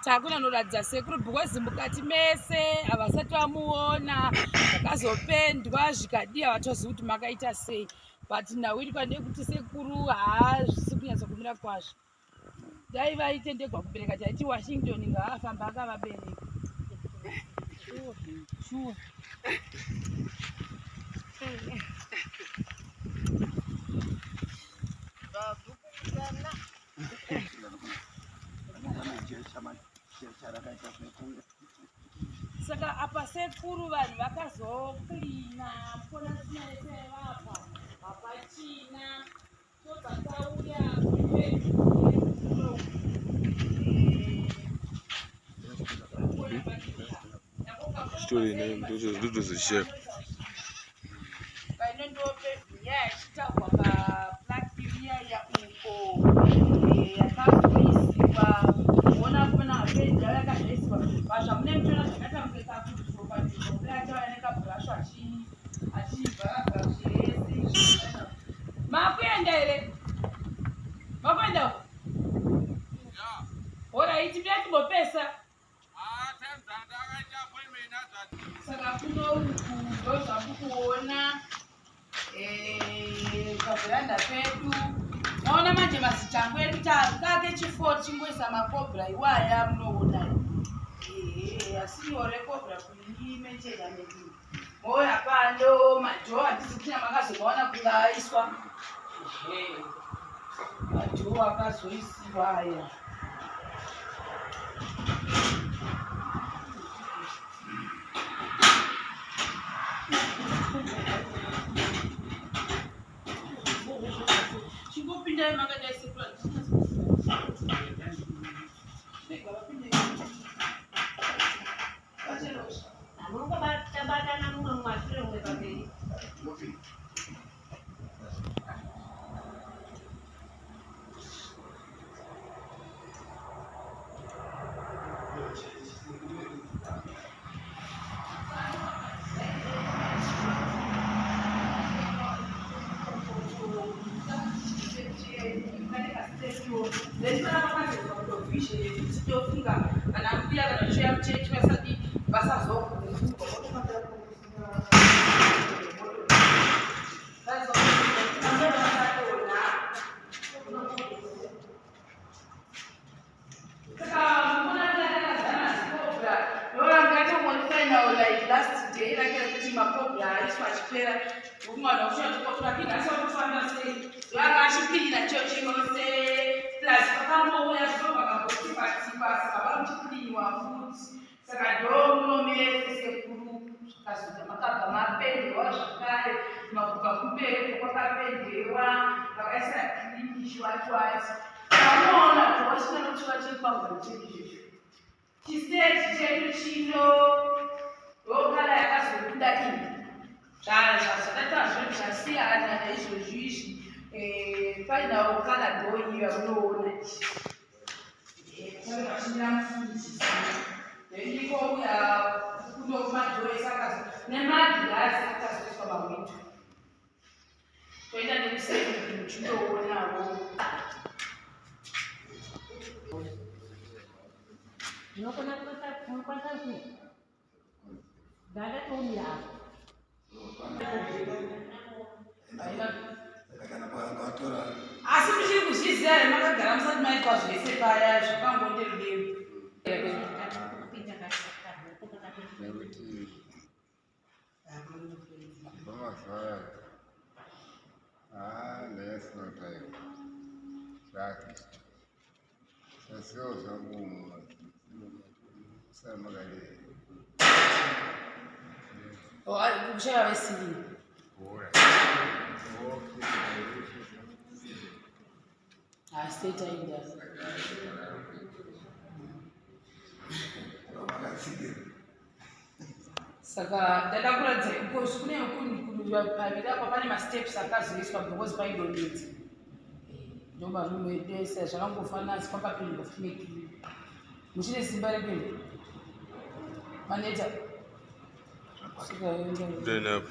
Takunanoratidza sekuru because mukati mese havasati vamuona, zvakazopendwa zvikadii havatozivi kuti makaita sei, but nhau iri pandeyekuti sekuru haazvisi kunyatsa kumira kwazvo. Dai vaitendegwa kubereka taiti Washington ngaafamba akavabereka. Shuwa. Saka apa sekuru vanhu vakazoklina mukona tsvina yese yaivapa hapachina. Tobva tauya Story ndotozoshare. Paino ndopenyaya yachitaurwa paplaki iya uko yakazoisiwa ona kuna peji yavo yakazoisiwa pazvamune muchiona zvakaita kunge kakuzopa nzvimbo achauya nekabhurashu achivhara zvese. Makuenda here? Makuenda uko? Horaiti mira timbopesa. Saka kuno uku ndozvamukuona pavheranda pedu. Maona manje mazichangu edu takake chifo chingoisa makobra iwaya munoona. Asi nyore kobra kuimentena nedu. Moya pano madhoo handisi kuti makazomaona kunga aiswa. Madhoo akazoisiwa aya. Chingopindai makadai sekuru. Munobatana mumwe mumashure mumwe pamberi. Tofunga kana mbuya kana vachiuya muchechi vasati vasazogumbwa. Last day rake rekuti makobra aiswa achipera umwana vanga achipirira chechi yose plus vakambouya zvino vakambotsipatsipa saka vakuchipiriwa futi. Saka ndo munomese sekuru zvakazoita makabva mapendewa zvakare makubva kumberi kwakapendewa vakaisa kliniki chiwatiwati. Unoona kuti wachina chikwangwani chedu izvozvo chisteji chedu chino ndokala yakazobuda iyi zvakaita zvinhu zvasiyana naizvozvi izvi. Final kala ndo iyo yamunoona iyi vachimira mufundisi ndikouya kuno kumadhoo ese akazo nemagirazi akazoiswa mawindo. Toenda nekuseri kuti muchindoonawo. Munokwanisa ku ndakatoumira apa. Asi muchiri kuzviziva here? Makagara musati maitwa zvese paya zvakangonderudeu. Nekuti kubva mazuva aya haa ndanyasina time zvaakristu sasiwo zvangu usara makadii. Kushaya vesiviri. Asi taenda. Saka ndada kuratidza because kune paviri apa pane masteps akazoiswa because paidonetsa. Ndo marumu edu ese zvakangofanana asi kwakapindwa futi nekiri. Muchine simba rekuenda? Maneta? Then up.